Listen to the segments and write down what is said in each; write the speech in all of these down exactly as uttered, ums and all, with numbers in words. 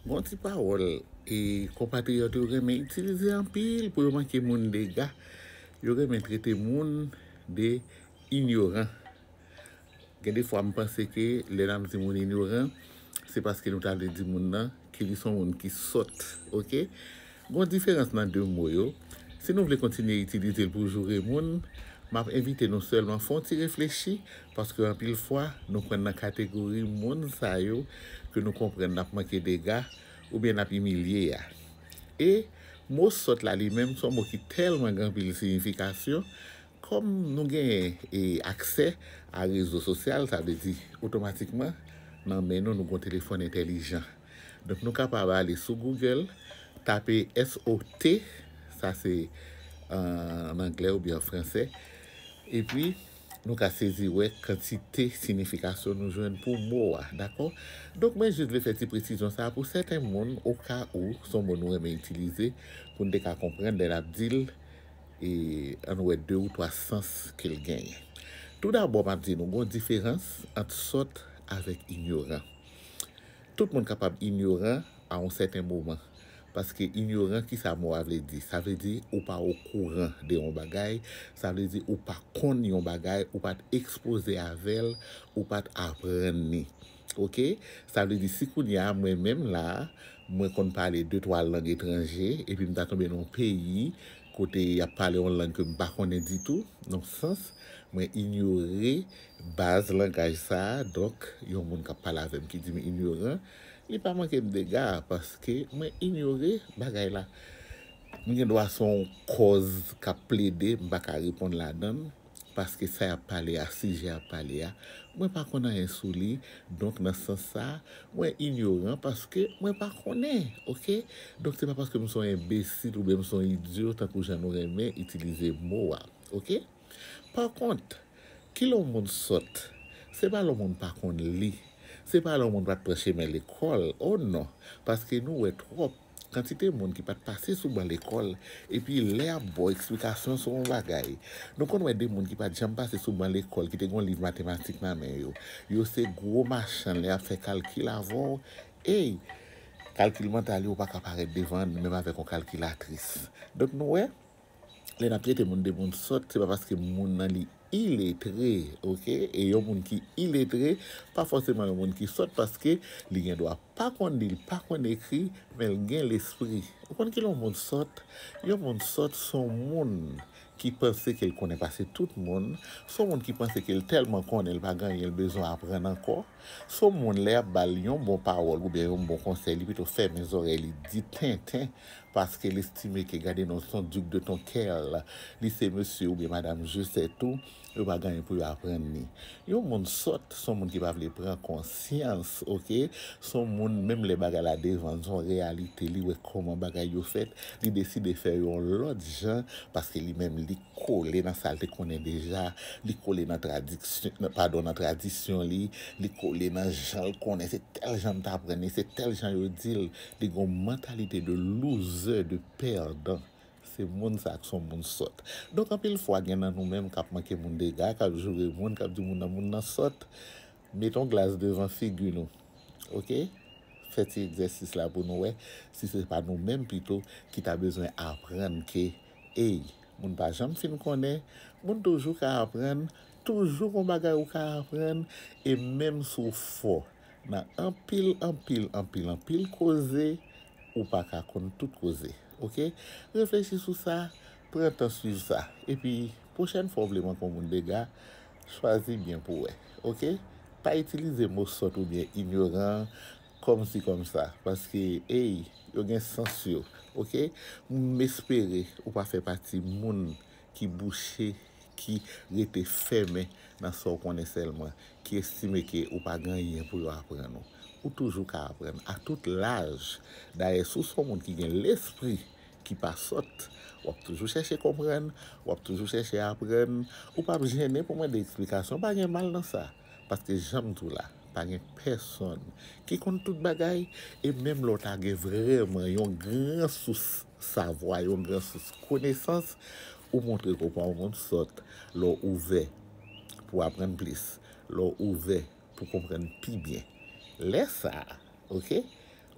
Gon ti pawòl e konpatriyòt yo renmen itilize anpil pou yo manke moun dega. Yo renmen trete moun de inyoran. Gen de fwa m panse ke lè n ap di moun inyoran, se paske nou ta vle di moun nan ke li se yon moun ki sòt, oke? Gon diferans nan de mo yo. Si nou vle kontinye itilize l pou joure moun, m ap envite nou sèlman fè yon ti reflechi, paske anpil fwa, nou pran nan kategori moun sa yo ke nou konprann n ap manke dega oubyen n ap imilye a. E mo sòt la li menm, se yon mo ki tèlman gen anpil siyifikasyon, kòm nou genyen e, aksè a rezo sosyal, sa vle di otomatikman nan men nou, nou gon telefòn entèlijan. Donk nou kapab ale sou Google, tape S O T, sa se an anglè oubyen an fransè, epi nou ka sezi wè kantite siyifikasyon nou jwenn pou mo a, dakò? Donk mwen jis vle fè ti presizyon sa a pou sèten moun, oka ou se yon mo nou renmen itilize, pou n te ka konprann lè n ap di l, e ann wè de ou twa sans ke l genyen. Toudabò, m ap di nou gon diferans ant sòt avèk inyoran. Tout moun kapab inyoran a yon sèten moman. Paske inyoran, ki sa mo a vle di? Sa vle di ou pa okouran de yon bagay, sa vle di ou pa konn yon bagay, ou pa t ekspoze avè l, ou pa t aprann li. Oke? Sa vle di si kounye a mwen menm la, mwen konn pale de twa lang etranje, epi m ta tonbe nan yon peyi kote y ap pale yon lang ke m pa konnen ditou, nan sans, mwen inyore baz langaj sa a, donk, yon moun k ap pale avè m ki di m inyoran, li pa manke m dega, paske mwen inyore bagay la. M gen dwa se yon kòz k ap plede, m pa ka reponn ladan l, paske sa y ap pale a, sijè y ap pale a, mwen pa konn anyen sou li, donk nan sans sa, mwen inyoran paske mwen pa konnen, oke? Donk se pa paske m se yon enbesil oubyen m se yon idyo, tankou jan nou renmen itilize mo a, oke? Pa kont, kilè yon moun sòt? Se pa lè yon moun pa konn li. Se pa lè yon moun pa t pran chemen lekòl. O non, paske nou wè twòp kantite moun ki pa t pase sou ban lekòl, epi lè y ap ba w eksplikasyon sou yon bagay. Nou konn wè de moun ki pa t janm pase sou ban lekòl, ki te gen yon liv matematik nan men yo. Yo se gwo machann lè y ap fè kalkil avè w. Ey, kalkil mantal yo pa ka parèt devan n menm avèk yon kalkilatris. Donk nou wè, lè n ap trete moun de moun sòt, se pa paske moun nan li iletre, oke? E yon moun ki iletre, pa fòseman yon moun ki sòt, paske li gen dwa pa konn li, li pa konn ekri, men l gen lespri. Ou konn kilè yon moun sòt? Yon moun sòt se yon moun ki panse ke l konnen pase tout moun, se yon moun ki panse ke l tèlman konnen l pa gen anyen l bezwen aprann ankò, se yon moun lè y ap ba l yon bon pawòl oubyen yon bon konsèy, li pito fèmen zòrèy li, di tenten, paske l estime ke gade non, se yon duc de Tonquelle, li se mesye oubyen madanm je sais tout, yo pa gen anyen pou yo aprann li. Yon moun sòt, se yon moun ki pa vle pran konsyans, oke? Se yon moun, menm lè bagay la devan l, se yon reyalite, li wè kòman bagay yo fèt, li deside fè yon lòt jan, paske li menm, li kole nan sa l te konnen deja, li kole nan tradiksyon, nan, padon, nan tradisyon li, li kole nan jan l konnen, se tèl jan m t aprann li, se tèl jan yo di l, li gen yon mantalite de loser, de pèdan. Se moun sa a ki se yon moun sòt. Donk, anpil fwa, gen nan nou menm k ap manke moun dega, k ap joure moun, k ap di moun nan, moun nan sòt. Mete yon glas devan figi nou. Oke? Fè ti egzèsis la pou nou wè si se pa nou menm pito ki ta bezwen aprann ke, ey, moun pa janm fin konnen, moun toujou ka aprann, toujou gon bagay ou ka aprann, e menm si w fò nan anpil, anpil, anpil, anpil koze, ou pa ka konn tout koze. Oke? Reflechi sou sa, pran tan swiv sa. Epi, pwochèn fwa w vle manke yon moun dega, chwazi byen pou w wè. Oke? Pa itilize mo sòt oubyen inyoran kòmsi kòmsa, paske, ey, yo gen sans yo. Oke? M espere ou pa fè pati moun ki bouche, ki rete fèmen nan sa w konnen sèlman, ki estime ke ou pa gen anyen pou yo aprann ou. Ou toujou ka aprann. A tout laj. Dayè, si w se yon moun ki gen lespri, ki pa sòt, w ap toujou chèche konprann, w ap toujou chèche aprann, ou p ap jennen pou mande eksplikasyon, pa gen mal nan sa. Paske jan m di w la, pa gen pèsonn ki konn tout bagay, e menm lè w ta gen vrèman yon gran sous savwa, yon gran sous konesans, ou montre ke w pa yon moun sòt lè w ouvè pou w aprann plis, lè w ouvè pou w konprann pi byen. Lè sa a, oke,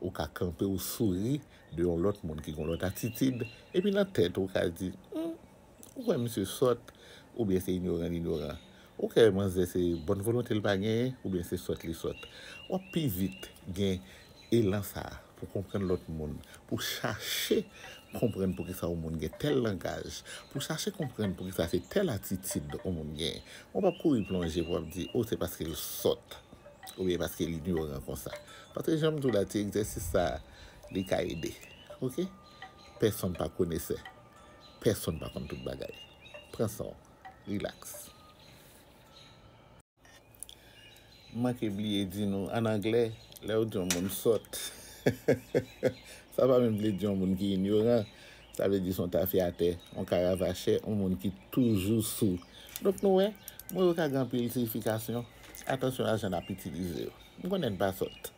Ou ka kanpe, ou souri de yon lòt moun ki gen yon lòt atitid, epi nan tèt ou ka di, hmm, ou wè misye sòt, oubyen se inyoran li inyoran. Ou ka wè manzè se bòn volonte l pa genyen, oubyen se sòt li sòt. W ap pi vit gen elan sa a pou konprann lòt moun, pou chache konprann poukisa yon moun gen tèl langaj, pou chache konprann poukisa se tèl atitid yon moun genyen. Ou p ap kouri plonje pou w ap di, o, se paske l sòt, oubyen paske l inyoran konsa. Paske jan m di w la, ti egzèsis sa a, li ka ede. Oke? Pèsonn pa konesè. Pèsonn pa konn tout bagay. Pran san w. Rilaks. M manke bliye di nou, ann anglè, lè yo di yon moun sòt, sa pa menm vle di yon moun ki inyoran. Sa vle di se yon tafyatè, yon karavachè, yon moun ki toujou sou. Donk nou wè, mo yo ka gen anpil siyifikasyon. Atansyon a jan n ap itilize yo. M konnen n pa sòt.